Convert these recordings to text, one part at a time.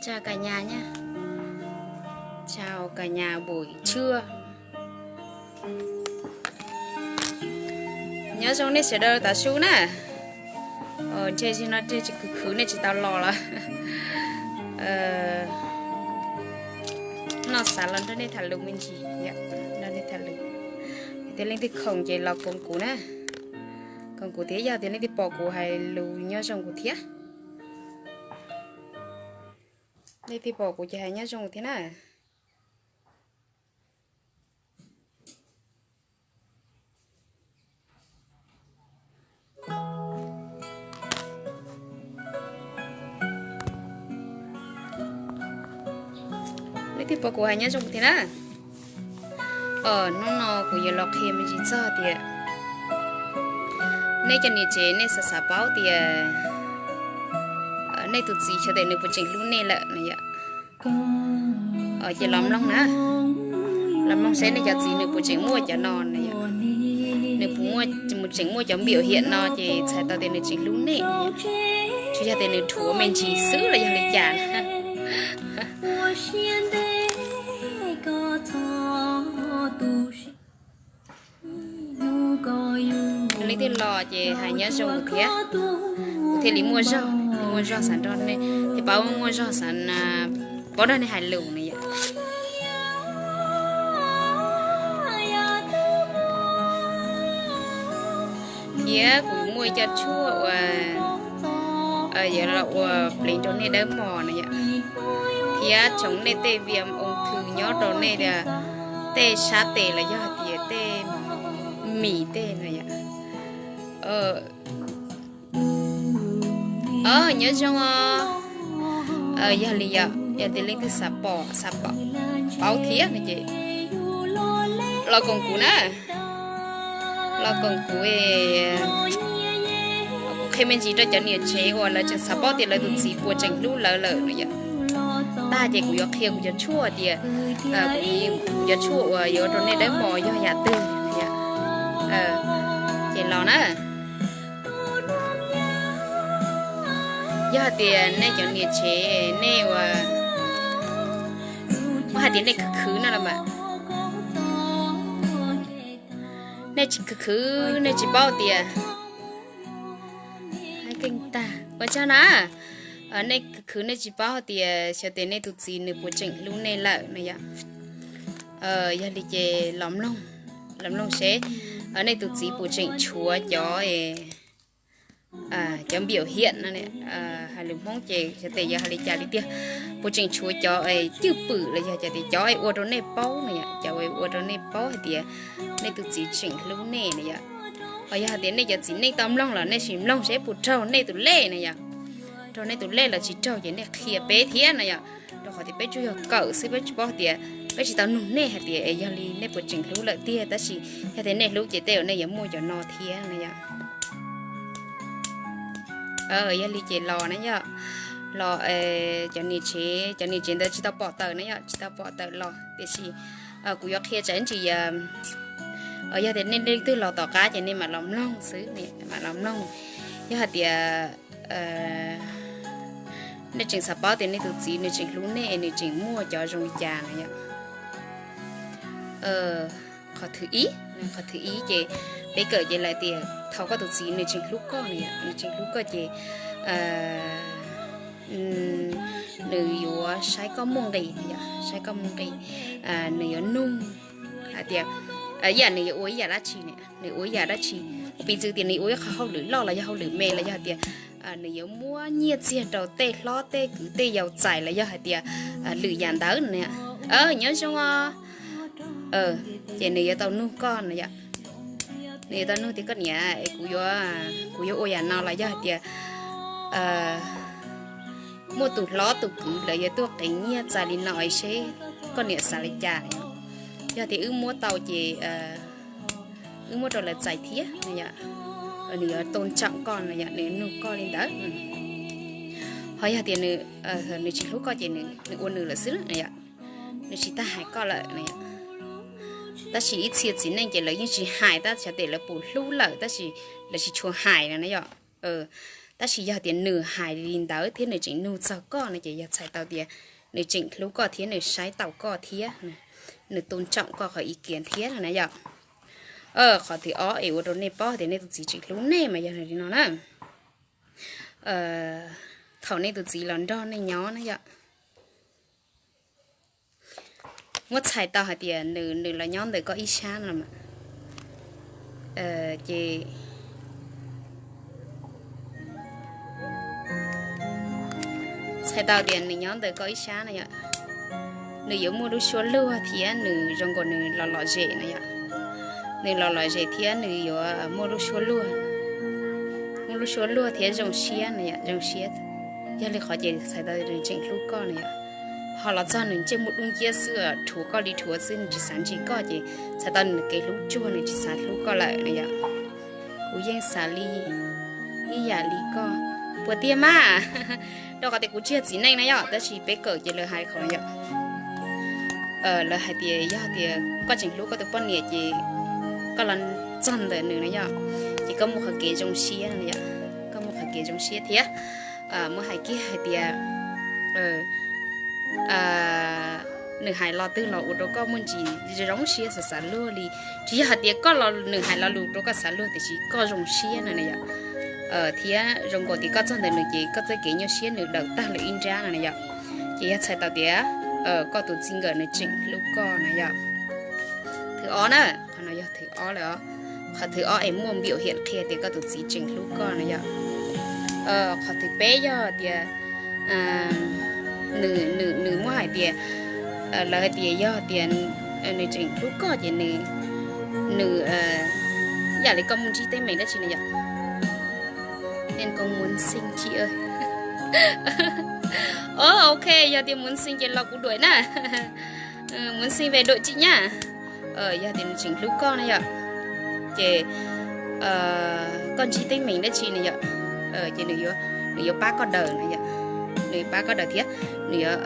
Chào cả nhà nha. Chào cả nhà buổi trưa. Nyob zoo nej sawv daws tav su na. Ntshe zaum no tej tsis khwv khwv nej tsis tau los lawm. No xav los nrog nej tham lus me ntsis, nrog nej tham lus. Tias leej twg khoom ces los koom kuv na. Koom kuv thiab, yog tias leej twg pom kuv hais lus nyob zoo kuv thiab. Leej twg pom kuv ces hais nyob zoo thiab na. Leej twg pom kuv hais nyob zoo thiab na. Hnub no kuv yuav los qhia me ntsis txog tias nej cov niam tsev nej xav xav paub tias nej tus txiv xyov tes nws puas tseem hlub nej lawm no yom. Ces los mloog na, los mloog seb nej cov txiv nws puas tseem muaj cov no na yom. Nws puas tseem muaj cov npiaum hiam no ces txhais tau tias nws tseem hlub nej. Tsis yog tias nws dhuav me ntsis xwb los yog li cas na. Leej twg los ces hais nyob zoo thiab, kuv thiaj li muaj zog, muaj zog xav nrog nej, thiaj paub muaj zog xav paub nrog nej hais lus na yom. Thiab kuv muaj ib co tshuaj uas yuav los ua pleev rau nej dawb mos na yom, thiab tshoov nej tej viêm ung thư nyob rau nej tej sab tes los yog hais tias tej mis tej na yom. Nyob zoo os. Yog li yom, yog tias leej twg xav pom, xav pom, paub thiab no ces los koom kuv na. Los koom kuv, kuv qhia me ntsis rau cov niam tsev uas lawv tseem xav paub tias lawv tus txiv puas tseem hlub lawv lawm no yom. Tag ces kuv yuav qhia kuv cov tshuaj tias, kuv cov tshuaj uas yuav rau nej dawb mos yog yam twg no yom. Ces los na. Yog hais tias nej cov niam tsev nej uas, muab hais tias nej khwv khwv no los mas, nej tsis khwv khwv nej tsis paub tias, hais keej tag ua tsaug na. Nej khwv khwv nej tsis paub hais tias xyov tias nej tus txiv nws puas tseem hlub nej lawm no yom. Yog li ces los mloog, los mloog seb nej tus txiv puas tseem tshuav cov, cov npiaum hiam no, hais lus Hmoob ces xyov tes yuav hais li cas li tiag, puas tseem tshuav cov cwj pwm los yog cov tias cov ua rau nej paub no yom, cov ua rau nej paub hais tias nej tus txiv tseem hlub nej no yom. Ho yog hais tias nej cov txiv neej tau mloog los nej sim mloog seb puas raug nej tus lej no yom. Raug nej tus lej los tsis raug ces nej qhia peb thiab no yom. Rau qhov tias peb tsuas yog kawm xwb, peb tsis paub tias, peb tsis tau nug nej hais tias yog li nej puas tseem hlub lawm tiag, tab sis yog tias nej hlub ces tej zaum nej yuav muaj cov no thiab no yom. Yog li ces los na yom, los, cov niam tsev, cov niam tsev ntawd tsis tau pom tawm na yom, tsis tau pom tawm los tiam sis kuv yuav qhia tsam ntsis, yog tias nej leej twg los tom qab ces nej mam los mloog xwb, mam los mloog. Yog hais tias nej tseem xav paub tias nej tus txiv nws tseem hlub nej, nws tseem muaj cov zoo li cas no yom. Qhov thwv ib, qhov thwv ib ces peb kawm ces lawv tias thaum koj tus txiv nws tseem hlub koj no yom, nws tseem hlub koj ces nws yuav saib koj muaj nqis no yom, saib koj muaj nqis, nws yuav nug hais tias, ib yam nws yuav ua ib yam dab tsi ne, nws ua ib yam dab tsi, piv txwv tias nws ua ib qho hauj lwm loj los yog hauj lwm me los yog hais tias nws yuav muab nyiaj txiag rau tej hlob tej kwv tej yau txais los yog hais tias lwm yam ntawd no. Nyob zoo os. Ces nws yuav tau nug koj no yom. Nws yuav tau nug tias koj niam, kuv yuav, kuv yuav ua yam no los yog hais tias muaj tus hlob tus kwv lawv yuav tuaj qev nyiaj txais li no seb koj niam xav li cas. Yog tias wb muab tau ces wb muab rau lawv txais thiab no yom. Nws yuav tôn trọng koj no yom, nws yuav nug koj li ntawd. Ho yog tias nws tsis hlub koj ces nws ua nws lawm xwb no yom. Nws tsis tag hais koj lawm no yom. Tab sis ib txhia txiv neej ces lawv yeej tsis hais tab sis tias lawv puas hlub lawm tab sis lawv tsis tshua hais no na yom. Tab sis yog tias nws hais li ntawd thiab nws tseem nug txog koj no ces yog txhais tau tias nws tseem hlub koj thiab nws saib taus koj thiab, nws tu ntsoom koj qhov ib kiav thiab no na yom. Qhov thib ob es ua rau nej paub tias nej tus txiv tseem hlub nej mas yog li no na. Thaum nej tus txiv los nrog nej nyob na yom, muab txhais tau hais tias nws nws los nyob ntawm koj ib sab no mas, ces txhais tau tias nws nyob ntawm koj ib sab no yom, nws yuav muaj lub suab luag thiab nws zoo nkaus nws los lom zem no yom. Nws los lom zem thiab nws yuav muaj lub suab luag, muaj lub suab luag thiab zoo siab no yom, zoo siab. Yog li qhov ces txhais tau nws tseem hlub koj no yom. Ho los txog nws ntsej muag dub nciab xwb, rhuav koj li rhuav xwb, nws tsis xav ntsia koj ces txhais tau nws kev hlub tsuag, nws tsis xav hlub koj lawm no yom. Kuv yeej xav li ib yam li koj. Puas tiag mas? Rau qhov tias kuv tsis yog txiv neej na yom, tab sis peb kawm ces lawv hais qhov yom, lawv hais tias yog tias koj tseem hlub koj tus poj niam ces koj los txog ntawm nws na yom, ces koj muaj qhov kev zoo siab no yom, koj muaj qhov kev zoo siab thiab. Muab hais kiag hais tias nws hais lo twg los ua rau koj muaj ntsis zoo siab xav xav luag li. Tsis yog hais tias koj los nws hais lo lus rau koj xav luag, tiam sis koj zoo siab no na yom. Thiab zoo nkaus tias koj txog ntawm nws ces koj txoj kev nyuaj siab nws daws tag lawm ib nrab no na yom. Ces yog txhais tau tias koj tus txij nkawm nws tseem hlub koj na yom. Thib ob na, qhov no yog thib ob lawm os. Qhov thib ob es muaj npiam hiam qhia tias koj tus txiv tseem hlub koj na yom. Qhov thib peb yog tias nws nws nws muab hais tias, lawv hais tias yog tias nws tseem hlub koj ces nws, nws yam li koj muaj ntsib teeb meem dab tsi na yom. Nên con muốn xin chị ơi. Ồ, ok, yog tias muốn xin ces los kuv đuổi na. Muốn xin về đuổi chị nhá. Yog tias nws tseem hlub koj na yom, ces koj ntsib teeb meem dab tsi na yom, ces nws yuav pab koj daws na yom. Nws yuav pab koj daws thiab nws yuav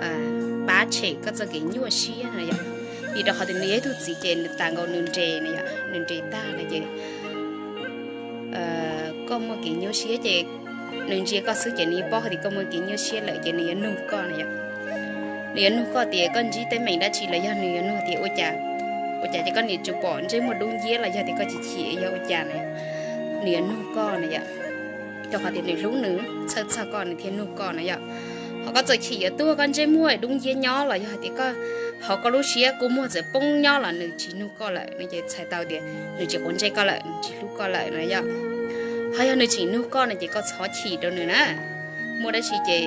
pab tshem koj txoj kev nyuaj siab na yom. Vim rau qhov tias nws yog ib tug txiv ces nws tas nkaus nws nres na yom, nws nres tag no ces koj muaj kev nyuaj siab ces nws ntsia koj xwb ces nws paub hais tias koj muaj kev nyuaj siab lawm ces nws yuav nug koj na yom. Nws yuav nug koj tias koj ntsib teeb meem dab tsi los yog nws yuav nug tias ua cas, ua cas ces koj niam tsuas pom ntsej muag dub nciab los yog tias koj chim chim yog ua cas na. Nws yuav nug koj na yom, rau qhov tias nws hlub nws, txhawj txog koj nws thiaj nug koj na yom. Ho koj txawm chim yuav tuag koj ntsej muag dub nciab nyob los yog hais tias koj, ho koj lub siab kua muag txawm poob nyob los nws tsis nug koj lawm no ces txhais tau tias nws tsis quav ntsej koj lawm, nws tsis hlub koj lawm no yom. Ho yog nws tseem nug koj no ces koj txhob chim rau nws na. Muaj dab tsi ces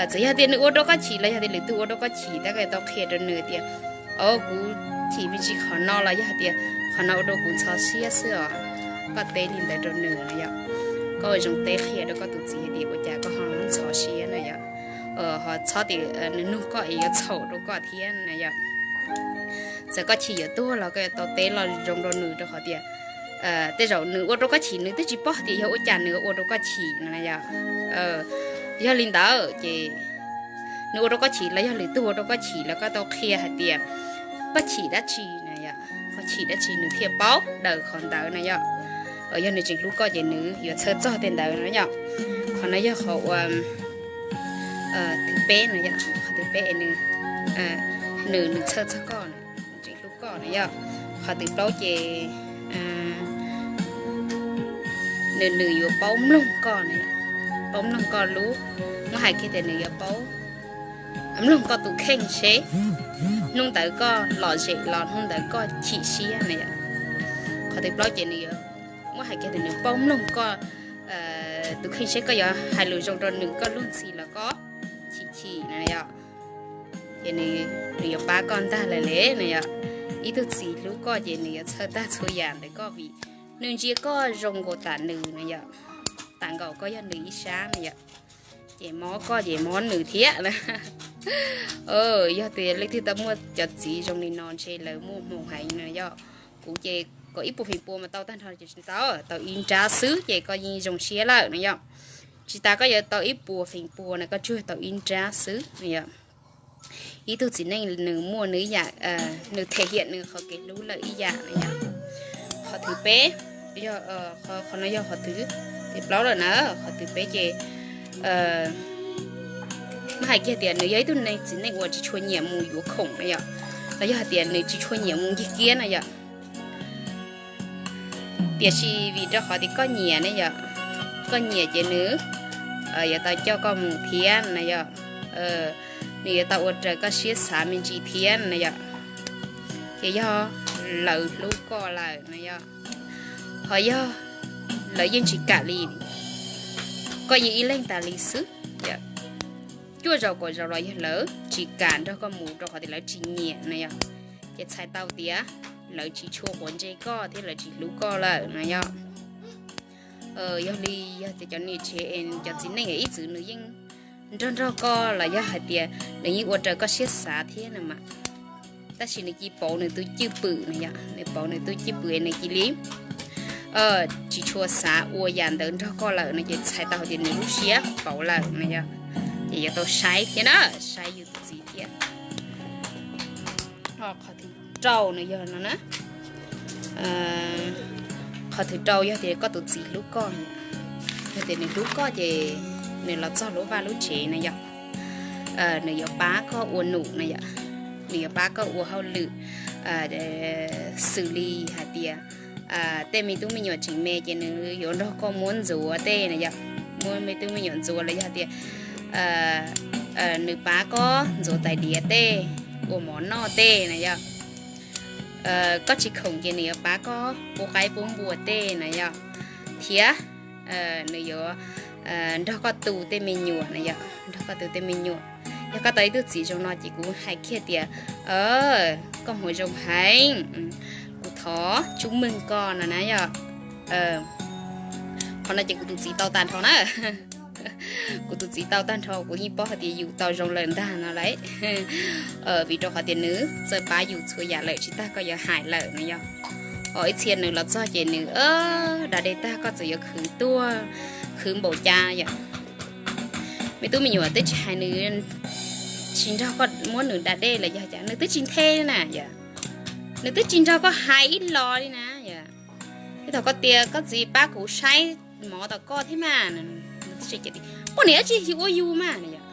txawm yog tias nws ua rau koj chim los yog tias lwm tus ua rau koj chim tab koj tau qhia rau nws tias, o, kuv chim me ntsis qhov no los yog hais tias qhov no ua rau kuv ntxhov siab xwb os. Koj teb li ntawd rau nws no yom. Koj ua zoo teb qhia rau koj tus txiv hais tias ua cas koj ho ntxhov siab na yom. Ho txhob tias nws nug koj es yuav txhaum rau koj thiab na yom. Txawm koj chim yuav tuag los koj yuav tau teb lo zoo rau nws rau qhov tias tej zaum nws ua rau koj chim nws twb tsis paub tias yog ua cas nws ua rau koj chim no na yom. Yog li ntawd ces nws ua rau koj chim los yog lwm tus ua rau koj chim los koj tau qhia hais tias koj chim dab tsi na yom, koj chim dab tsi nws thiaj paub daws qhov ntawd na yom. Yog nws tseem hlub koj ces nws yuav txhawj txog tej ntawd no yom. Qhov no yog qhov ua thib peb no yom, qhov thib peb es nws, nws nws txhawj txog koj, nws tseem hlub koj na yom. Qhov thib plaub ces nws nws yuav paub mloog koj na, paub mloog koj lub, muab hais kiag tias nws yuav paub mloog koj tus kheej seb hnub ntawd koj lom zem los hnub ntawd koj chim siab na yom. Qhov thib plaub ces nws yuav, muab hais kiag tias nws paub mloog koj tus kheej seb koj yuav hais lus zoo rau nws koj luag ntxhi los koj chim chim na yom. Ces nws yuav pab koj ntag lawm le na yom. Ib tug txiv hlub koj ces nws yuav txhawj tag txhua yam ntawm koj vim nws ntsia koj zoo nkaus tam nws na yom. Tam nkaus koj yog nws ib sab na yom. Ces mob koj ces mob nws thiab na. Yog tias leej twg tau muaj cov txiv zoo li no ntshe lawv muaj hmoo heev na yom. Kuv ces kom ib puas feem pua mas tau tag nrho ces tsis tau, tau ib nrab xwb ces koj yeej zoo siab lawm na yom. Tsis tas koj yuav tau ib puas feem pua na koj tsuas tau ib nrab xwb na yom. Ib tug txiv neej nws muaj nws ib yam, nws them hiam nws qhov kev hlub lawm ib yam na yom. Qhov thib peb, qhov no yog qhov thib Tes plaub lawm na, qhov twg peb ces muab hais kiag tias nws yog ib tug neeg txiv neej uas tsis tshua nyiam mus yuav khoom na yom, los yog hais tias nws tsis tshua nyiam mus ncig kiab na yom. Tiam sis vim rau qhov tias koj nyiam ne yom, koj nyiam ces nws yuav tau coj koj mus thiab na yom, nws yuav tau ua raws koj siab xav me ntsis thiab na yom. Ces yog lawv hlub koj lawm na yom, ho yog lawv yeej tsis kam li, koj yeej ib leeg tas li xwb, cuaj zaus kaum zaus los yog lawv tsis kam nrog koj mus rau qhov tias lawv tsis nyiam na yom, ces txhais tau tias lawv tsis tshua quav ntsej koj thiab lawv tsis hlub koj lawm na yom. Yog li yog tias cov niam tsev es cov txiv neej ib txwm nws yeej nrog nrog koj los yog hais tias nws yeej ua raws koj siab xav thiab na mas, tab sis nws cia pauv nws tus cwj pwm na yom, nws pauv nws tus cwj pwm es nws cia li tsis tshua xav ua yam ntawd nrog koj lawm no ces txhais tau hais tias nws lub siab pauv lawm na yom. Ces yuav tau saib thiab na, saib yus tus txiv thiab. Qhov thib rau no yog no na, qhov thib rau yog tias koj tus txiv hlub koj, yog tias nws hlub koj ces nws los txog lub vaj lub tsev na yom, nws yuav pab koj ua num na yom, nws yuav pab koj ua hauj lwm, xws li hais tias tej me tub me nyuam tseem me ces nws yuav nrog koj muab ntxuav tej na yom, muab me tub me nyuam ntxuav los yog tias nws pab koj ntxuav tais diav tej, ua mov noj tej na yom. Koj tsis khoom ces nws yuav pab koj pub qaib pub npua tej na yom, thiab nws yuav nrog koj tu tej me nyuam na yom, nrog koj tu tej me nyuam. Yog koj tau ib tug txiv zoo no ces kuv hais kiag tias koj mus zoo heev, kuv thov tsub meej koj no na yom. Qhov no ces kuv tus txiv tau tag nrho na, kuv tus txiv tau tag nrho, kuv yeej paub hais tias yus tau zoo lawm ntag no lauj. Vim rau qhov tias nws txawj pab yus txhua yam lawm tsis tas koj yuav hais lawm no yom. Ho ib txhia nws los txog ces nws da dej tag koj txawm yuav khwv tuaj khwv npaum cas yom, me tub me nyuam twb tsis hais nws, tsis nrog koj muab nws da dej los yog cas nws twb tsis nthe na yom, nws twb tsis nrog koj hais ib los li na yom. Thaum koj tias koj txiv pab kuv saib mov tom koj thiab mas, poj niam dab tsi yuav ua yus mas no yom.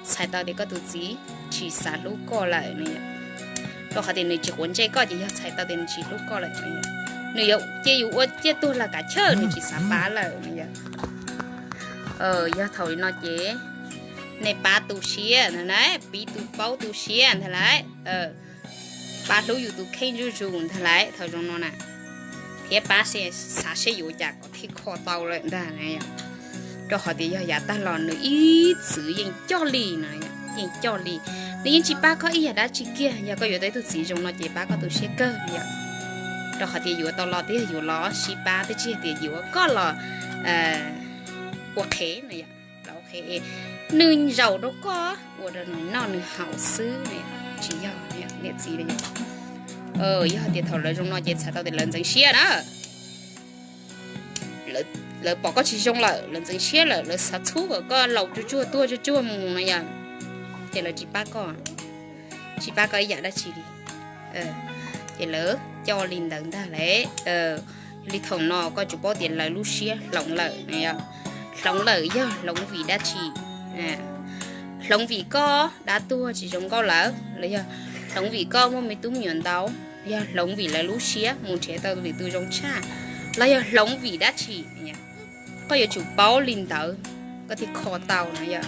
Txhais tau tias koj tus txiv tsis xav hlub koj lawm no yom, rau qhov tias nws tsis quav ntsej koj ces yog txhais tau tias nws tsis hlub koj lawm no yom. Nws yuav cia yus ua ciaj tuag los kav chawj, nws tsis xav pab lawm no yom. Yog thaum li no ces nej pab tu siab ntag lauj, pib tu paub tu siab ntag lauj, pab hlub yus tus kheej zuj zus ntag lauj thaum zoo no na, thiab pab xav seb yuav ua cas kom thiaj kho tau lawm ntag. Rau qhov tias yog yav tag los nws ib txwm yeej coj li no, yeej coj li, nws yeej tsis pab koj ib yam dab tsi kiag. Yog koj yuav tau ib tug txiv zoo no ces pab koj tu siab kawg no yom, rau qhov tias yuav tau los twb yog yuav los sib pab, twb tsis yog tias yuav koj los ua qhev no yom, los ua qhev, nws zaum rau koj ua rau nws noj nws haus xwb, tsis yog niam txiv. Yog tias thaum lawv zoo no ces txhais tau tias lawv ntxeev siab na, lawv pom koj tsis zoo lawm, lawv ntxeev siab lawm, lawv xav txhub kom koj laus tsuag tsuag tuag tsuag tsuag mus no yom, ces lawv tsis pab koj, tsis pab koj ib yam dab tsi li. Ces lawv coj li ntawd ntag lauj. Yog li thaum no koj tsum paub tias lawv lub siab hloov lawm, hloov lawm yog hloov vim dab tsi? Hloov vim koj dab tuag tsis zoo nkauj lawm, los yog hloov vim koj muaj me tub me nyuam ntau, yog hloov vim lawv lub siab mus nrhiav tau lwm tus zoo tshaj, los yog hloov vim dab tsi? Koj yuav tsum paub li ntawd koj thiaj kho tau no yom.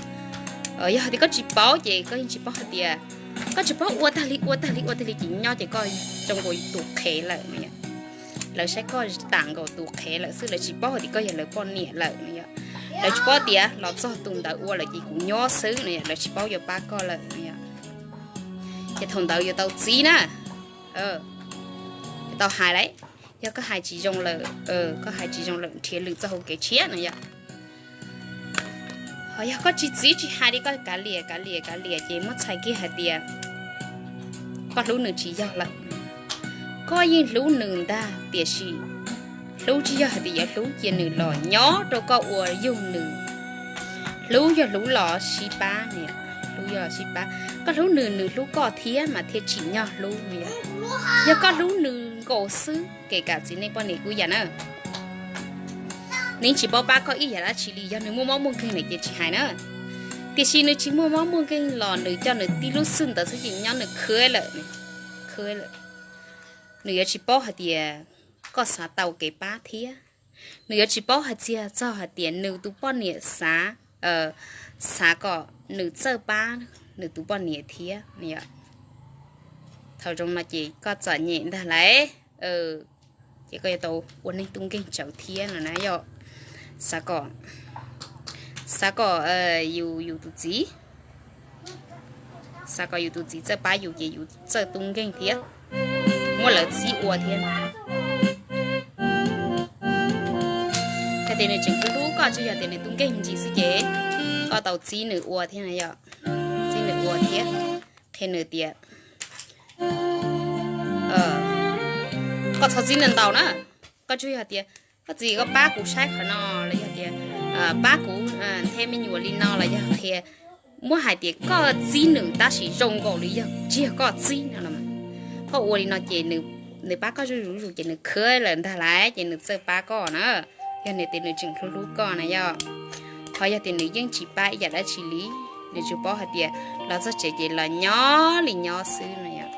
Yog hais tias koj tsis paub ces koj yeej tsis paub hais tias, koj tsis paub ua tag li ua tag li ua tag li ces nyob ces koj zoo nkaus tus qhev lawm no yom. Lawv saib koj tam nkaus tus qhev lawm xwb, lawv tsis paub hais tias koj yog lawv poj niam lawm no yom. Lawv tsis paub tias los txog tus ntawd ua lawm ces kuv nyob xwb no yom, lawv tsis paub yuav pab koj lawm no yom. Ces thaum ntawd yuav tau txib na, yuav tau hais lauj. Yog koj hais tsis zoo lawm, koj hais tsis zoo lawm nrhiav lwm txoj hau kev tshiab no yom. Ho yog koj tsis txib tsis hais li, koj kav liam kav liam kav liam ces muab txhais kiag hais tias koj hlub nws tsis yog lawm. Koj yeej hlub nws ntag tiam sis hlub tsis yog hais tias yuav hlub cia nws los nyob rau koj ua yug nws. Hlub yog hlub los sib pab, hlub yog sib pab. Koj hlub nws, nws hlub koj thiab mas thiaj tsim nyog hlub. Yog koj hlub nws nkaus xwb, kể cả txiv neej poj niam kuj ib yam na, Nws yeej tsis paub pab koj ib yam dab tsi li, yog nws muaj mob muaj nkeeg lawm ces tsis hais na. Tiam sis nws tsis muaj mob muaj nkeeg los nws coj nws tib lub xwb ntawd xwb ces nyob nws khwb lawm, khwb lawm. Nws yuav tsis paub hais tias koj xav tau kev pab thiab. Nws yuav tsis paub hais txiag txog hais tias nws tus poj niam xav, xav kom nws txawj pab nws tus poj niam thiab. Thaum zoo no ces koj txom nyem ntag lauj, ces koj yuav tau ua neeg tub nkeeg tsawv thiab no na yom. Xav kom, xav kom yus, yus tus txiv, xav kom yus tus txiv txawj pab yus ces yus txawj tub nkeeg thiab, muab lawv txib ua thiab. Yog tias nws tseem hlub hlub koj, tsuas yog tias nws tub nkeeg ntsis xwb ces koj tau txib nws ua thiab na yom, txib nws ua thiab. Qhia nws tias koj txhob txib ntau ntau na. Koj tsuas yog tias koj txiv, koj pab kuv saib qhov no los yog tias pab kuv nthe me nyuam li no los yog qhia, muab hais tias koj txib nws tab sis zoo nkaus li yog tsis yog koj txib no. Koj ua li no ces nws pab koj zuj zus zuj zus ces nws khwb lawm ntag lauj, ces nws txawj pab koj na. Yog nws tias nws tseem hlub hlub koj na yom. Qhov yog tias nws yeej tsis pab ib yam dab tsi li, nws tsuas paub hais tias los txog tsev ces los nyob li nyob xwb na yom.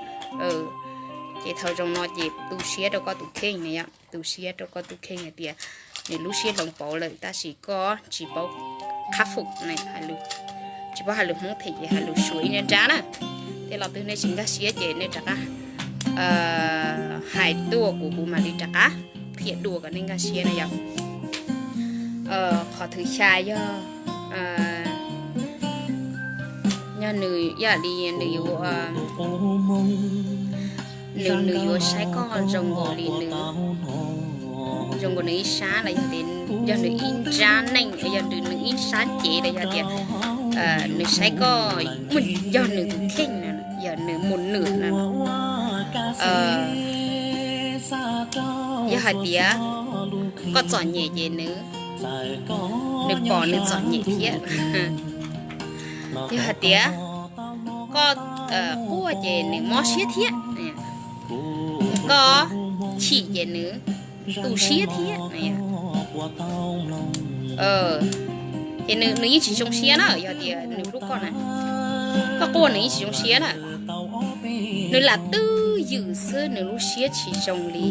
Ces thaum zoo no ces tu siab rau koj tus kheej na yom, tu siab rau koj tus kheej hais tias nws lub siab hloov pauv lawm tab sis koj tsis paub khab fum, tsis paub hais lus Hmoob phem ces hais lus suav ib nrab nrab na. Tej lo twg nej tsis nkag siab ces nej rov qab hais tuaj kuv, kuv mam li rov qab qhia dua kom nej nkag siab na yom. Qhov thib xya yog, yog nws ib yam li nws yuav, nws, nws yuav saib koj zoo nkaus li nws, zoo nkaus nws ib sab los yog tias yog nws ib nrab neej, yog nws ib sab cev los yog tias nws saib koj muaj, yog nws tus kheej, yog nws mus nws na. Yog hais tias koj txom nyem ces nws, nws pom nws txom nyem thiab. Yog hais tias koj quaj ces nws mob siab thiab. Koj chim ces nws tu siab thiab. Ces nws, nws yeej tsis zoo siab na, yog tias nws hlub koj na. Koj quaj nws yeej tsis zoo siab na. Nws lam twj ywm xwb, nws lub siab tsis zoo li.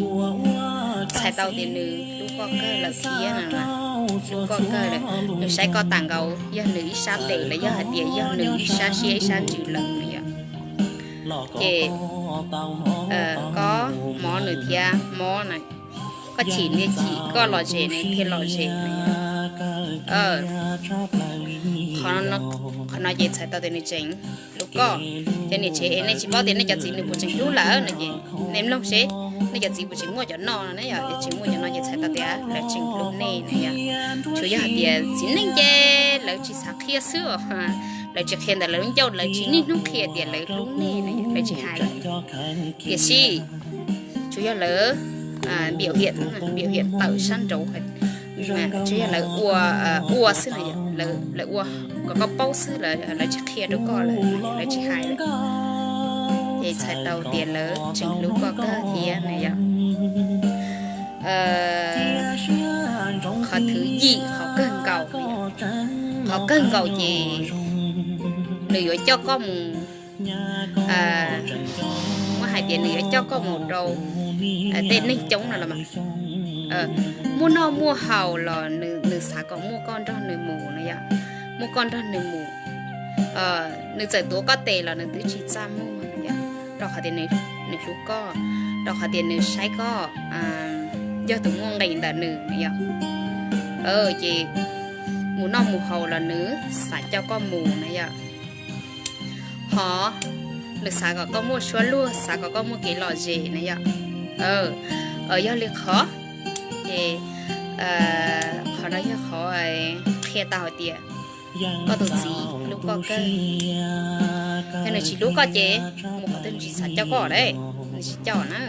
Txhais tau tias nws hlub koj kawg lawm thiab no, hlub koj kawg lawm. Nws saib koj tas nkaus yog nws ib sab tes los yog hais tias yog nws ib sab siab ib sab ntsws lawm no yom. Ces koj mob nws thiab mob na, koj chim nws chim, koj lom zem nws thiaj lom zem no. Qhov no ces txhais tau tias nws tseem hlub koj. Cov niam tsev es nej tsis paub tias nej cov txiv nws puas tseem hlub lawm no ces nej mloog seb nej cov txiv puas tseem muaj cov no no, yog tseem muaj cov no ces txhais tau tias lawv tseem hlub nej na yom. Tsuas yog hais tias txiv neej ces lawv tsis xav qhia xwb os, lawv tsis qhia ntawm lawv lub ncauj, lawv tsis niaj hnub qhia tias lawv hlub nej na, lawv tsis hais. Tiam sis tsuas yog lawv npiam hiam, npiam hiam tawm sab nraud, tsuas yog lawv ua, ua xwb no, lawv ua kom koj paub xwb, lawv tsis qhia rau koj lawm, lawv tsis hais lawm. Ces txhais tau tias lawv tseem hlub koj kawg thiab na yom. Qhov thib yim, qhov kawg nkaus, qhov kawg nkaus ces nws yuav coj koj mus, muab hais tias nws yuav coj koj mus rau tej neeg coob no los mas, muaj noj muaj haus los nws xav kom muaj koj nrog nws mus no yom, muaj koj nrog nws mus. Nws txawm tuav koj tes los nws twb tsis txaj muag no yom, rau qhov tias nws hlub koj, rau qhov tias nws saib koj yog tus muaj nqis ntawm nws no yom. Ces mus noj mus haus los nws xav coj koj mus na yom. Ho nws xav kom koj muaj suab luag, xav kom koj muaj kev lom zem na yom. Yog li qhov, ces qhov no yog qhov qhia tau hais tias koj tus txiv hlub koj kawg. Yog nws tsis hlub koj ces mus qhov twg nws tsis xav coj koj lawm, nws tsis coj na.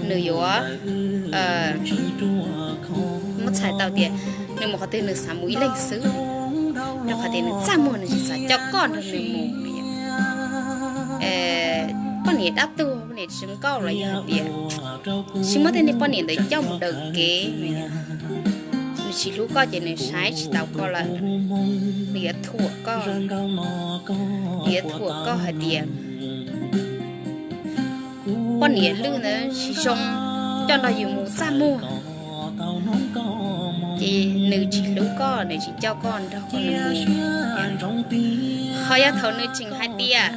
Nws yuav muab txhais tau tias nws mus qhov twg nws xav mus ib leeg xwb, rau qhov tias nws txaj muag nws tsis xav coj koj nrog nws mus. Poj niam dab tuag, poj niam tsis zoo nkauj los yog hais tias tsis muab tej niag poj niam ntawd coj mus daws kev no. Nws tsis hlub koj ces nws saib tsis taus koj lawm. Nws yuav thuam koj, nws yuav thuam koj hais tias poj niam lwj ntawd tsis zoo, coj nrog yus mus txaj muag. Ces nws tsis hlub koj, nws tsis coj koj nrog koj mus. Ho yog thaum nws tseem hais tias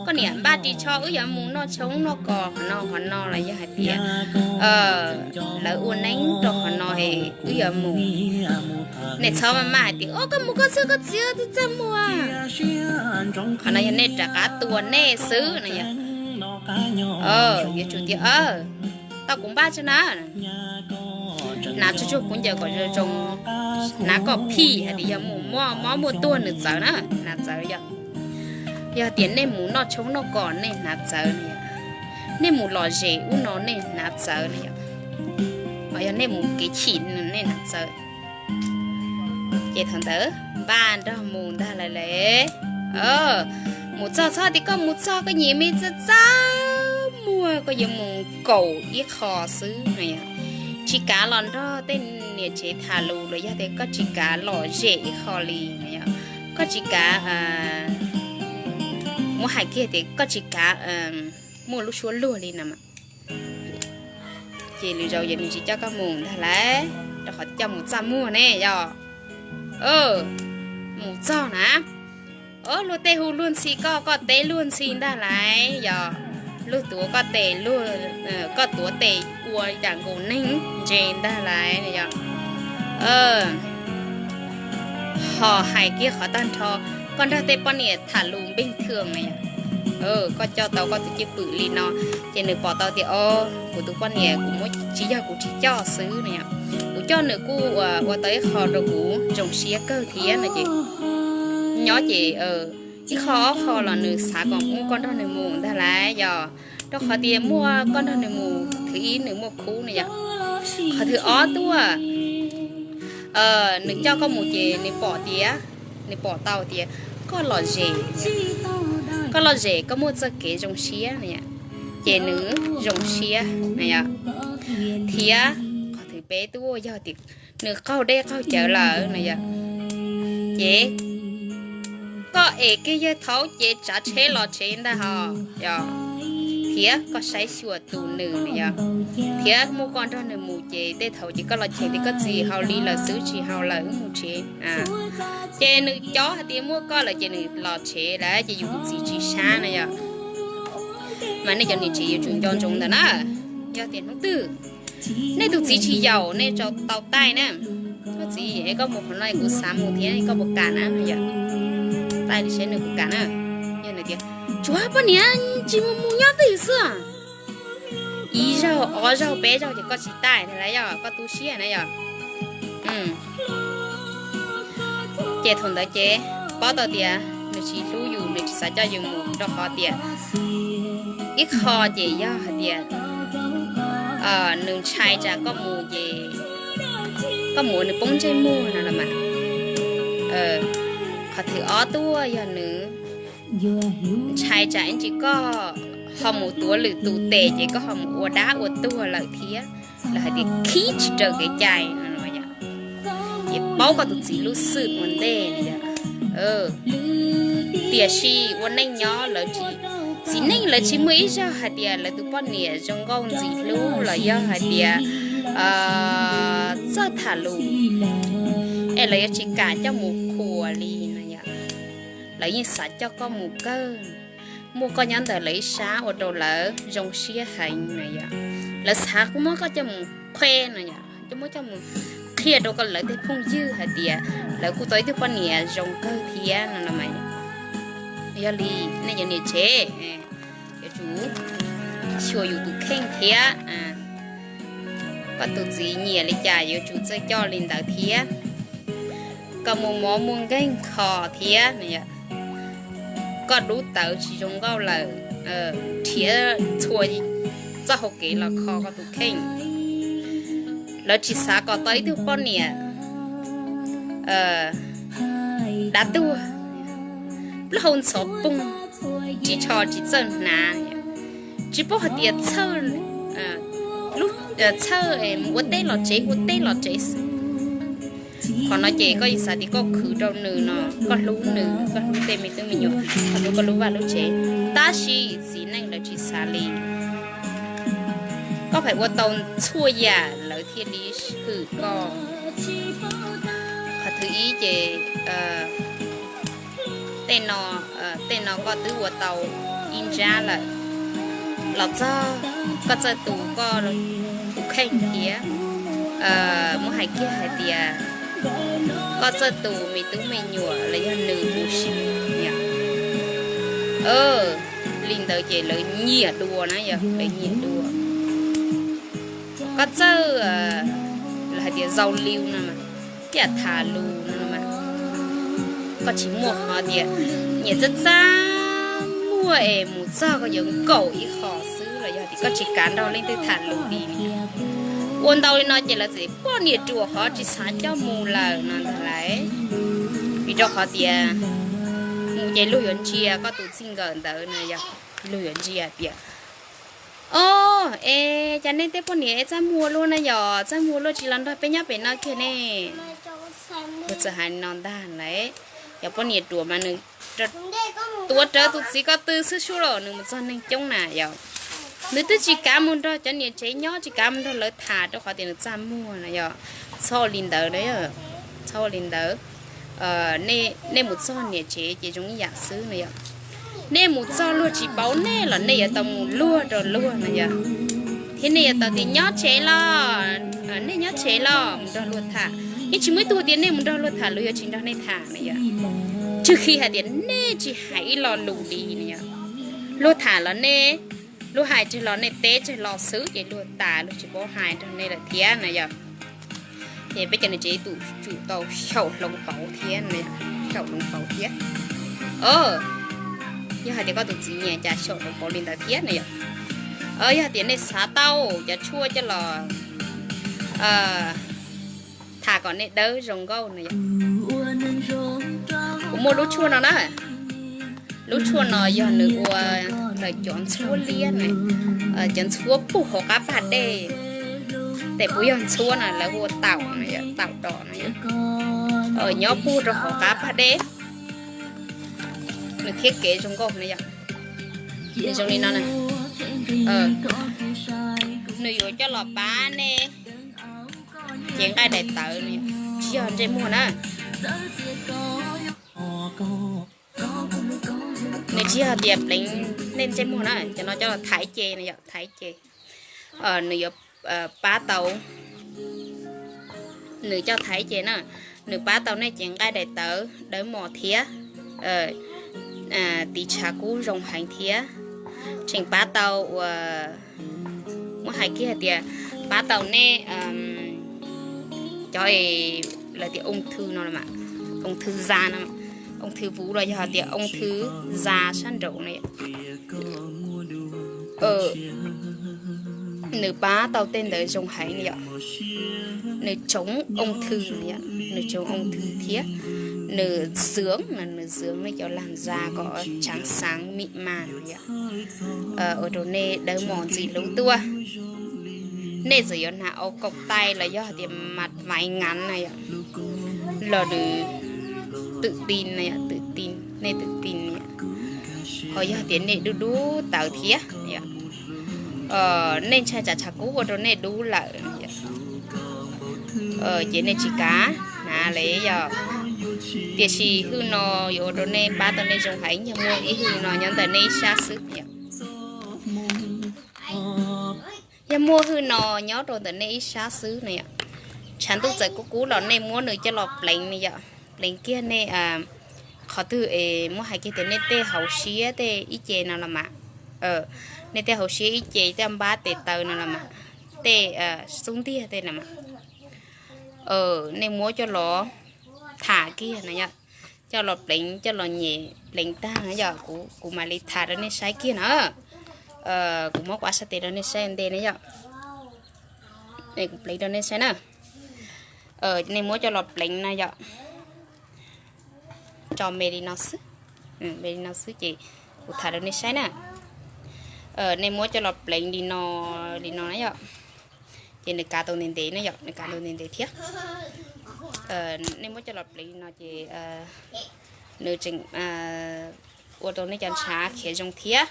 koj niam npaj ris tsho wb yuav mus noj tshoob noj kos qhov no qhov no los yog hais tias lawv ua neeb rau qhov no es wb yuav mus, nej txhob maj maj hais tias o koj mus koj txhawj koj txiv txaj muag. Qhov no yog nej rov qab tua nej xwb no yom. Yuav tsum tias tau kuv npaj tso na, hnav tsuag tsuag kuv ncaws kom zoo zoo, hnav kom phim hais tias yog mus mob muaj tuag nws txawv na, hnav txawv yom. Yog tias nej mus noj tshoob noj kos nej hnav txawv no yom, nej mus lom zem ub no nej hnav txawv no yom, yog nej mus kev chim nej hnav txawv. Ces thaum ntawd npaj nrog mus ntag lawm le. Mus txog txhob tias koj mus txog koj nyias me txaj txaj muag koj yuav mus kaum ib qho xwb no yom. Tsis kav los nrog tej niam tsev tham lus los yog tias koj tsis kav lom zem ib qho li no yom. Koj tsis kav muab hais kiag tias koj tsis kav muaj lub suab luag li no mas. Ces lwm zaus ces nws tsis coj koj mus ntag lauj, rau qhov coj mus txaj muag ne yom. Mus txog na, luag tej hu luag ntxhi koj, koj teb luag ntxhi ntag lauj yom. Luag tuav koj tes, koj tuav tes ua yam nkaus neeg ntse ntag lauj yom. Ho hais kiag qhov tag nrho, koj nrog tej poj niam tham lus npeej thwm na yom, koj coj tau koj tus cwj pwm li no, ces nws pom tau tias o, kuv tus poj niam kuv muab, tsis yog kuv tsis coj xwb no yom, kuv coj nws kuj ua tau ib qho rau kuv zoo siab kawg thiab no ces nyob ces ib qho ob qho los nws xav kom muaj koj nrog nws mus ntag lauj yom. Rau qhov tias muaj koj nrog nws mus, thib ib nws muaj khub no yom. Qhov thib ob tuaj, nws coj koj mus ces nws pom tias, nws pom tau tias koj lom zem, koj lom zem koj muaj txoj kev zoo siab no yom, ces nws zoo siab no yom. Thiab qhov thib peb tuaj yog tias nws qaug dej qaug cawv lawm no yom, ces koj es kiag yawg thaud ces tsav tsheb los tsev ntag hos yom, thiab koj saib xyuas tus nws no yom, thiab muaj koj nrog nws mus ces tej thaum ces koj los cheem tias koj txiv haus li lawm xwb tsis haus lawm wb mus tsev. Ces nws cov hais tias muaj koj lawm ces nws los tsev lawm ces yus tus txiv tsis sab no yom. Mas nej cov niam tsev yuav tsum nco ntsoov ntawm na, yog tias hnub twg nej tus txiv tsis yaum nej tau taij na, koj txiv es koj mus qhov no kuv xav mus thiab koj puas kam na no yom. Taij li saib nws puas kam na. Yog nws tias tsuav poj niam tsis mus mus nyob twj ywm xwb, ib zaug ob zaug peb zaug ces koj tsis taij lawm yom, koj tu siab na yom. Ces thaum ntawd ces paub tau tias nws tsis hlub yus, nws tsis xav coj yus mus rau qhov tias ib qho ces yog hais tias nws ntshai tsam koj mus ces koj mus ua nws poob ntsej muag no los mas. Qhov thib ob tuaj yog nws ntshai tsam ib ntsis koj ho mus tuav lwm tus tes ces koj ho mus ua dab ua tuag lawm thiab, los hais tias khib tsis raws kev cai no. Ces paub koj tus txiv lub xwm ua ntej no yom. Tiam sis ua neej nyob lawv tsis, txiv neej lawv tsis muaj ib zaug hais tias lawv tus poj niam zoo nkauj ntxim hlub los yog hais tias txawj tham lus es lawv yuav tsis kam coj mus qhuas li no yom. Lawv yeej xav coj koj mus kawg, muaj koj nyob ntawm lawv ib sab ua rau lawv zoo siab heev no yom. Lawv xav kuj muab koj coj mus qhia no yom, coj muab coj mus qhia rau koj lawv tej phooj ywg hais tias lawv kuj tau ib tug poj niam zoo kawg thiab no los mas. Yog li nej cov niam tsev yuav tsum xyuas yus tus kheej thiab. Koj tus txiv nyiam li cas yuav tsum txawj coj li ntawd thiab. Koj muaj mob muaj nkeeg kho thiab no yom, koj dub tawv tsis zoo nkauj lawm, nrhiav txhua txoj hau kev los kho koj tus kheej. Lawv tsis xav kom tau ib tug poj niam dab tuag, plaub hau ntxhov poog, ris tsho tsis txawj hnav, tsis paub hais tias txhawj, txhawj mus ua teb los tsev, ua teb los tsev xwb. Qhov no ces koj yeej xav tias koj khwv rau nws no, koj hlub nws, koj hlub tej me tub me nyuam, koj hlub koj lub vaj lub tsev, tab sis txiv neej lawv tsis xav li. Koj feem ua tau txhua yam lawv thiaj li hwm koj. Qhov thib ib ces tej no, tej no koj twb ua tau ib nrab lawm, los txog koj txawj tu koj tus kheej thiab. Muab hais kiag hais tias koj txawj tu me tub me nyuam los yog nws huv si, li ntawd ces lawv nyiam dua na, yog lawv nyiam dua. Koj txawj, lawv hais tias zau liu no, ib yam tham lus no mas, koj tsis muaj qhov tias nyiam txaj txaj muag es mus txog koj yuav nkaum ib qho xwb los yog tias koj tsis kav nrog leej twg tham lus li. Ua ntau li no ces lawv txawm poj niam ruam qhov tsis xav coj mus lawm no ntag lauj. Vim rau qhov tias mus ces luag yuav ntsia koj tus txij nkawm ntawd no, yog luag yuav ntsia tias, o, es cas nej tej poj niam es txaj muag luaj na, yog txaj muag luaj tsis los nrog peb nyob pem no kiag ne. Luag txawm hais no ntag lauj. Cov poj niam ruam mas nws tuav rawv tus txiv ko tw xwb sub los nws mus txog neeg coob na yog. Nws twb tsis kav mus nrog cov niam tsev nyob, tsis kav mus nrog lawv tham rau qhov tias nws txaj muag na yog. Txhob ua li ntawd, txhob ua li ntawd. Nej mus txog niam tsev ces zoo ib yam xwb no yog. Nej mus txog luag tsis paub nej los nej yuav tau mus luag rau luag no yog. Thiab nej yuav tau tias nyob tsev los, nej nyob tsev los mus nrog luag tham. Yeej tsis muaj ib tug tias nej mus nrog luag tham luag yuav tsis nrog nej tham no yog. Tswg khi hais tias nej tsis hais ib lo lus li no yog. Luag tham los nej, luag hais tseg los nej teb tseg los xwb ces luag tas luag tsis paub hais nrog nej lawm thiab no yog. Ces peb cov niam tsev tus tsum tau xyaum hloov pauv thiab, xyaum hloov pauv thiab. Yog hais tias koj tus txiv nyiam cas xyaum hloov pauv li ntawd thiab no yog. Yog hais tias nej xav tau cov tshuaj coj los tham kom nej dawb zoo nkauj no yog. Kuv muaj lub tshuaj no na. Lub tshuaj no yog nws ua ntawm cov ntxhuab liab na, cov ntxhuab puag hauv qab pag dej. Tes puas yog ntxhuab na, lawv hu ua taum no, taum dos no. Nyob puag rau hauv qab pag dej. Nws thiab kev zoo nkauj no yog. Nws zoo li no na. Nws yuav coj los pab nej cev nqaij daim tawv, tsis yog ntsej muag na. Nws tsis yog tias pleev nej ntsej muag na, cov no coj los thaiv ces no yog, thaiv ces. Nws yuav pab tau, nws coj thaiv ces na, nws pab tau nej cev nqaij daim tawv dawb mos thiab, tiv tshav kub zoo heev thiab. Tseem pab tau uas, muab hais kiag hais tias pab tau nej cov lawv tias ung thư no, ung thư da no, ung thư vú los yog tias ung thư da sab nraud no. Nws pab tau tej ntawd zoo heev no yom. Nws tsoov ung thư no yom, nws tsoov ung thư thiab. Nws dưỡng no, nws dưỡng nej cov làn da kom trắng sáng mịn màng no yom. Ua rau nej dawb mos ntxim hlub tuaj. Nej txawm yuav hnav ua kaum tais los yog tias mas vaiv ngav na yom, los nws twm tin na yom, twm tin, nej twm tin yom. Ho yog tias nej dub dub tawv thiab yom, nej ntshai tsam tshav kub ua rau nej dub lawm yom, ces nej tsis kav hnav li yom. Tiam sis hwj no yuav ua rau nej pab tau nej zoo heev, yog muaj ib hwj no nyob ntawm nej ib sab xwb yom. Yog muaj hwj no nyob rau ntawm nej ib sab xwb na yom, tshav ntuj txawm kub kub los nej muab nws coj los pleev na yom, pleev kiag nej qhov twg es muab hais kiag tias nej tej hauv siab tej ib ce no los mas, nej tej hauv siab ib ce, tej npab tes taw no los mas, tej xub ntiag tej no mas, nej muab coj los tham kiag na yom, coj los pleev, coj los nyem pleev tag na yom, kuv mam li tham rau nej saib kiag na. Kuv muab kuv sab tes rau nej saib ua ntej na yom. Kuv pleev rau nej saib na. Nej muab coj los pleev na yom. Tso me li no xwb, me li no xwb ces kuv tham rau nej saib na. Nej muab coj los pleev li no, li no na yom. Ces nws kav tau ntev ntev na yom, nws kav tau ntev ntev thiab. nej muab coj los pleev no ces nws tseem ua rau nej cov ntshav khiav zoo thiab.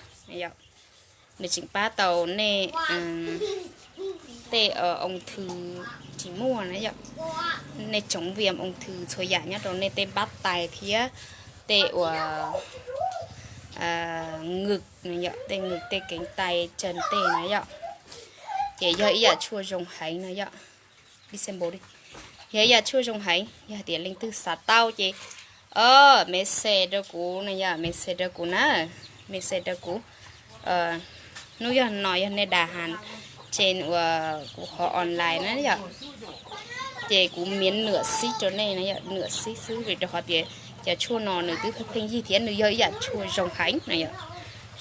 Nws tseem pab tau nej tej ung thư tsis muaj na yom. Nej chống viêm ung thư txhua yam nyob rau nej tej npab tais thiab tej uas ngwm, tej ngwm tej keev tais tsawg tej na yom. Ces yog ib yam tshuaj zoo heev no yom. Yog ib yam tshuaj zoo heev, yog tias leej twg xav tau ces message rau kuv na yom, message rau kuv na, message rau kuv. Hnub yog no yog nej đà hàng trên uas kuv qhov online na yom, ces kuv miễn nửa ship rau nej na yom, nửa ship xwb vim rau qhov tias cov tshuaj no nws twb pheej yig thiab nws yog ib yam tshuaj zoo heev na yom,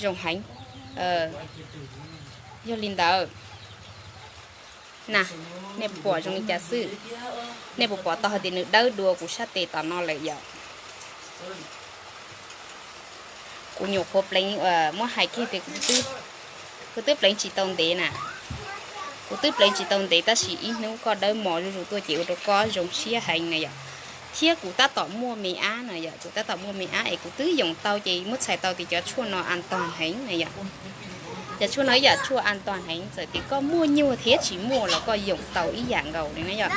zoo heev. Yog li ntawd na, nej puas pom zoo li cas xwb? Nej puas pom tau hais tias nws dawb dua kuv sab tes tom no lawm yom? Kuv nyuam qhuav pleev, muab hais kiag tias kuv twb pleev tsis tau ntev na. Kuv twb pleev tsis tau ntev tab sis ib hnub koj dawb mos zuj zus tuaj ces ua rau koj zoo siab heev na yom. Thiab kuv tab tom muaj me ab na yom, kuv tab tom muaj me ab es kuv twb yoom tau ces muab txhais tau tias cov tshuaj no an toàn heev na yom. Cov tshuaj no ib yam tshuaj an toàn heev, txawm tias koj muaj nyuag thiab tsis muaj los koj yoom tau ib yam nkaus li na yom.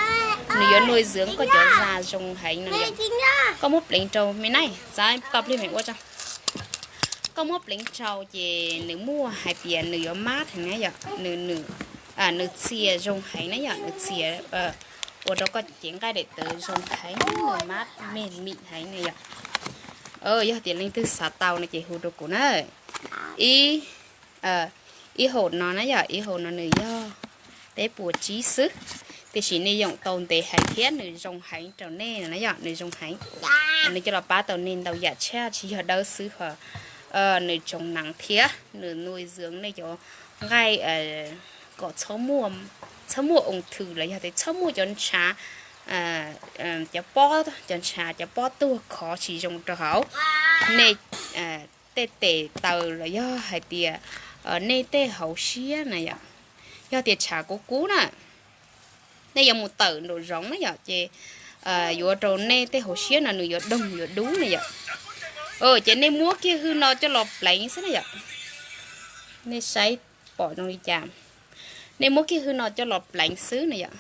Nws yuav nuôi dưỡng koj cov da zoo heev no yom. Koj muab pleev rau me na, xav tau pliag me ua tso. Koj muab pleev rau ces nws muaj hais tias nws yuav mab heev na yom, nws txias zoo heev na yom, nws txias ua rau koj cev nqaij daim tawv zoo heev, nws mab mej mim heev na yom. Yog tias leej twg xav tau no ces hu rau kuv na. Ib, ib hộp no na yom, ib hộp no nws yog peb puas tsib xwb, tiam sis nej yoom tau ntev heev thiab nws zoo heev rau nej na yom, nws zoo heev. Nws coj los pab tau nej ntau yam tshaj, tsis yog dawb xwb ho nws chống nắng thiab nws nuôi dưỡng nej cov nqaij kom txhob muaj ung thư los yog tias txhob muaj cov ntshav, cov pob, cov ntshav cov pob tuag khov tsis zoo rau hauv nej tej tes taw los yog hais tias nej tej hauv siab na yom. Yog tias tshav kub kub na, nej yuav mus tawm nraum zoov na yom, ces yuav rau nej tej hauv siab no nws yuav doog yuav dub na yom. Ces nej muab kiag hwj no coj los pleev xwb na yom. Nej saib pom zoo li cas, nej muab kiag hwj no coj los pleev xwb na yom.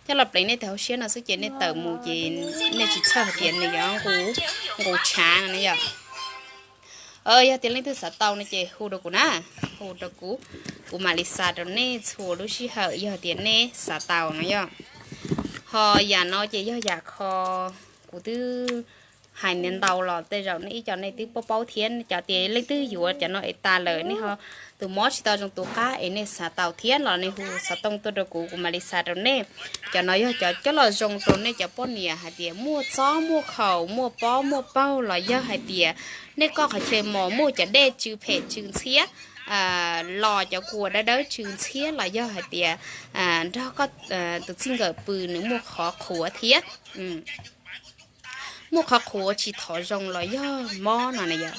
Coj los pleev nej tej hauv siab no xwb ces nej tawm mus ces nej tsis txhawj hais tias nws yuav nqus tshav no na yom. Yog tias leej twg xav tau no ces hu rau kuv na, hu rau kuv, kuv mam li xa rau nej txhua lub sij hawm yog tias nej xav tau no yom. Ho yam no ces yog yam kho kuv twb hais ntau los tej zaum nej ib co nej twb paub paub thiab, cov tias leej twg yuav cov no es tas lawm nej ho tus mob tsis tau zoo tus qab es nej xav tau thiab los nej hu xov tooj tuaj rau kuv, kuv mam li xa rau nej. Cov no yog cov coj los zoo rau nej cov poj niam hais tias muaj txob muaj khaum muaj pob muaj paug los yog hais tias nej koj qhov chaw mos muaj cov dej tsw phem tsw ntxhiab, los cov kua dawb dawb tsw ntxhiab los yog hais tias nrog koj tus txij nkawm pw nws muaj qhov qhuav thiab, muaj qhov qhuav tsis thov zoo los yog mob no na yom.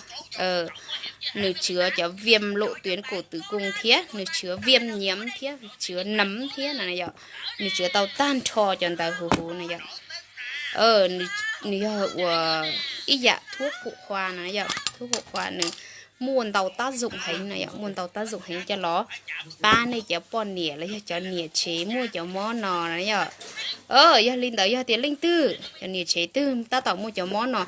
Nws chứa cov viêm lỗ tuyến cổ tử cung thiab nws chứa viêm nhiễm thiab chứa nấm thiab no na yom. Nws chứa tau tag nrho cov ntawd huv huv na yom. Nws yog ua ib yam thuốc phụ khoa no yom, thuốc phụ khoa nws muaj ntau tác dụng heev no yom, muaj ntau tác dụng heev coj los pab nej cov poj niam los yog cov niam tsev muaj cov mob no na yom. Yog li ntawd yog tias leej twg cov niam tsev twg tab tom muaj cov mob no,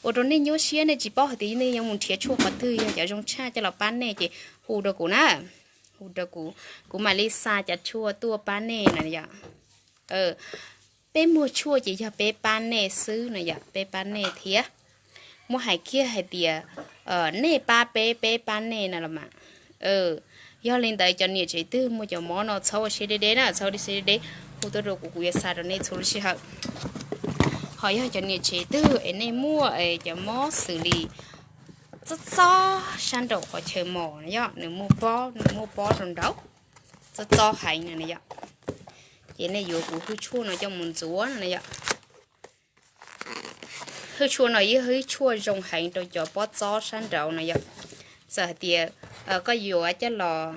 ua rau nej nyuaj siab nej tsis paub hais tias nej yuav mus nrhiav tshuaj qhov twg yog cov zoo tshaj coj los pab nej ces hu rau kuv na, hu rau kuv, kuv mam li xa cov tshuaj tuaj pab nej na yom. Peb muag tshuaj ces yog peb pab nej xwb no yom, peb pab nej thiab. Muab hais kiag hais tias nej pab peb, peb pab nej no los mas. Yog li ntawd cov niam tsev twg muaj cov mob no txhob ua siab deb deb na, txhob ua siab deb deb, hu tuaj rau kuv, kuv yuav xa rau nej txhua lub sij hawm. Ho yog cov niam tsev twg es nej muaj cov mob xws li txob txob sab nraum qhov chaw mos no yom, nws muaj pob, nws muaj pob rau nraud, txob txob heev no na yom, ces nej yuav kuv hwj tshuaj no coj mus ntxuav no na yom. Hwj tshuaj no yog hwj tshuaj zoo heev rau cov pob txob sab nraud no yom. Txawm hais tias koj yuav coj los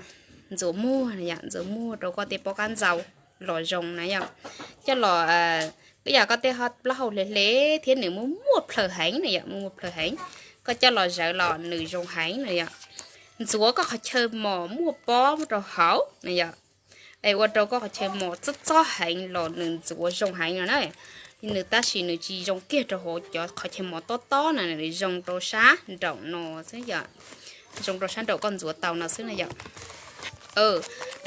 ntxuav muag no yom, ntxuav muag rau koj tej pob qab ntxaus los zoo na yom, coj los Ib yam koj tej plaub hau hle hle thiab nws muaj muaj plhaws heev na yom, muaj muaj plhaws heev. Koj coj los zawv los nws zoo heev na yom. Ntxuav koj qhov chaw mos muaj pob rau hauv na yom. Es ua rau koj qhov chaw mos txob txob heev los nws ntxuav zoo heev no na. Nws tab sis nws tsis zoo kiag rau hauv cov qhov chaw mos tob tob na, nws zoo rau sab nraum no xwb yom. Zoo rau sab nraum koj ntxuav tau no xwb na yom. Cov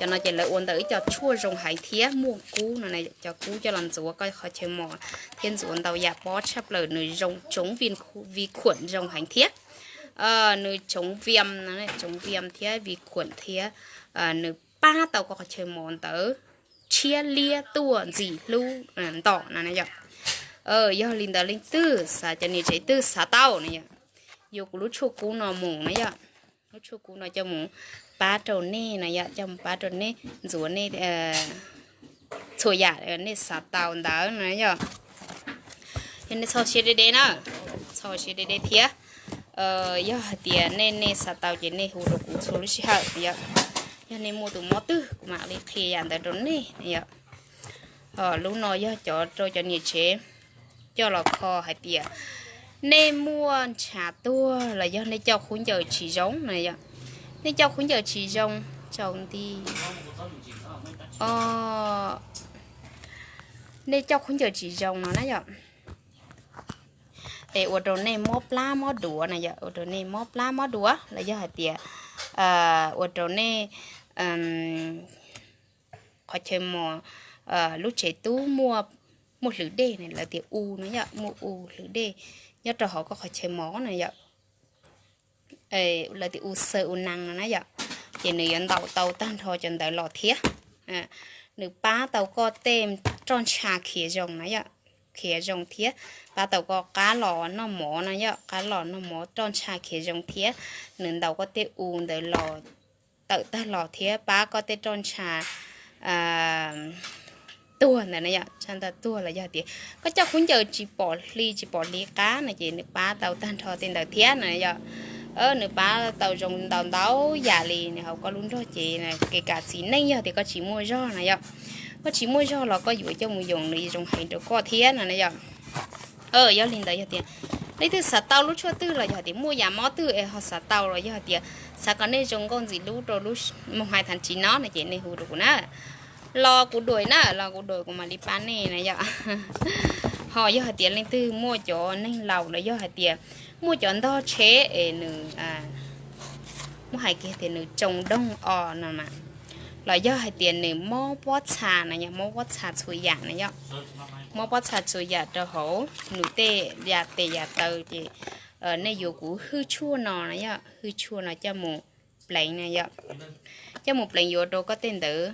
no ces lawv ua ntawm ib co tshuaj zoo heev thiab muaj kub no, cov kub coj los ntxuav koj qhov chaw mos thiab ntxuav ntau yam pob tshaj plaws, nws zoo tsoov vi khuam zoo heev thiab. Nws tsoov viam, tsoov viam thiab vi khuam thiab. Nws pab tau koj qhov chaw mos ntawd tshiab liab tuaj ntxim hlub ntom no na yom. Yog li ntawd leej twg xav, cov niam tsev twg xav tau na yom, yuav kuv lub tshuaj kub no mus na yom. Lub tshuaj kub no coj mus pab rau nej na yom, coj mus pab rau nej ntxuav nej txhua yam nej xav tau ntawd na yom. Yog nej txhob siab deb deb na, txhob siab deb deb thiab. Yog hais tias nej nej xav tau ces nej hu rau kuv txhua lub sij hawm yom. Yog nej muaj tus mob twg kuv mam li qhia yam ntawd rau nej yom. Lub no yog cov rau cov niam tsev coj los kho hais tias nej muaj ntshav tuag los yog nej coj khaub ncaws tsis zoo na yom. Nej coj khaub ncaws tsis zoo, tsaus nti, nej coj khaub ncaws tsis zoo no na yom. Es ua rau nej mob plab mob duav na yom, ua rau nej mob plab mob duav los yog hais tias ua rau nej qhov chaw mos, lub tsev tub muaj, muaj hlwv dej na, lawv tias u no yom, muaj u hlwv dej nyob rau hauv koj qhov chaw mos na yom. Lawv tias u xaw u nees no na yom. Ces nws yuav ntaus tau tag nrho cov ntawd los thiab. Nws pab tau koj tej roj ntsha khiav zoo na yom, khiav zoo thiab. Pab tau koj qab los noj mov no yom, qab los noj mov roj ntsha khiav zoo thiab. Nws ntaus koj tej u ntawd los tawm tag los thiab pab koj tej roj ntsha tuag ntawd na yom, tsa nta tuag los yog tias koj coj khaub ncaws tsis pom hli tsis pom hliv qab no ces nws pab tau tag nrho tej ntawd thiab na yom. Nws pab tau zoo ntau ntau yam li nws hauv koj lub nrog cev, kev kam txiv neej yog tias koj tsis muaj zog na yom. Koj tsis muaj zog los koj yuav coj mus yoom nws zoo heev rau koj thiab no na yom. Yog li ntawd yog tias leej twg xav tau lub tshuaj twg los yog tias muaj yam mob twg es ho xav tau los yog tias xav kom nej zoo nkauj ntxim hlub rau lub moos hais thav tsis no no ces nej hu rau kuv na. Los kuv duaim na, los kuv duaim kuv mam li pab nej na yom. Ho yog hais tias leej twg muaj cov neeg laus los yog hais tias muaj cov ntog tsheb es nws, muab hais kiag tias nws tsoo doog os no mas, los yog hais tias nws mob pob txha na yom, mob pob txha txhua yam na yom, mob pob txha txhua yam rau hauv nws tej yam tes yam taw ces nej yuav kuv hwj tshuaj no na yom, hwj tshuaj no coj mus pleev na yom, coj mus pleev yuav rau koj tej ntawd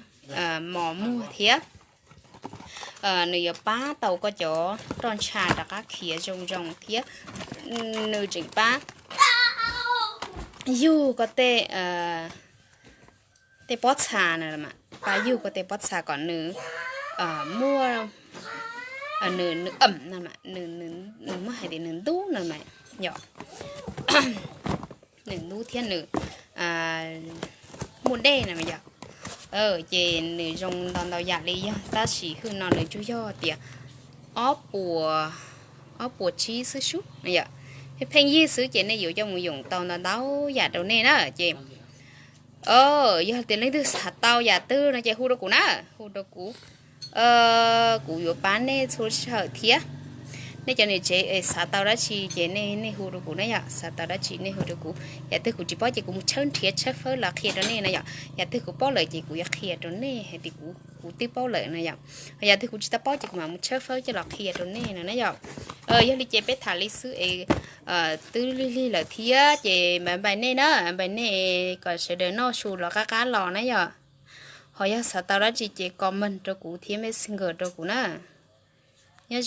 mos muag thiab. Nws yuav pab tau koj cov roj ntsha rov qab khiav zoo zoo thiab. Nws tseem pab yug koj tej, tej pob txha na, pab yug koj tej pob txha kom nws muaj, nws, nws, nws muab hais tias nws ntub no mas yom, nws ntub thiab nws muaj dej no mas yom. Ces nws zoo ntau ntau yam li yog, tab sis hwj no nws tsuas yog tias ob puas, ob puas tsib xwb sub no yom. Pheej yig xwb ces nej yuav coj mus yoom tau ntau ntau yam rau nej na ces yog tias leej twg xav tau yam twg no ces hu rau kuv na, hu rau kuv. Kuv yuav pab nej txhua sij hawm thiab. Nej cov niam tsev es xav tau dab tsi ces nej, nej hu rau kuv na yom, xav tau dab tsi nej hu rau kuv. Yam twg kuv tsis paub ces kuv mus tshawb nrhiav tshawb fawb los qhia rau nej na yom. Yam twg kuv paub lawm ces kuv yuav qhia rau nej hais tias kuv, kuv twb paub lawm na yom. Yam twg kuv tsis tau paub ces kuv mam mus tshawb fawb coj los qhia rau nej no na yom. Yog li ces peb tham li xwb es twb lig lig lawm thiab ces npais npais nej na, npais nej kom sawv daws noj su los qab qab los na yom. Ho yog xav tau dab tsi ces comment rau kuv thiab messenger rau kuv na.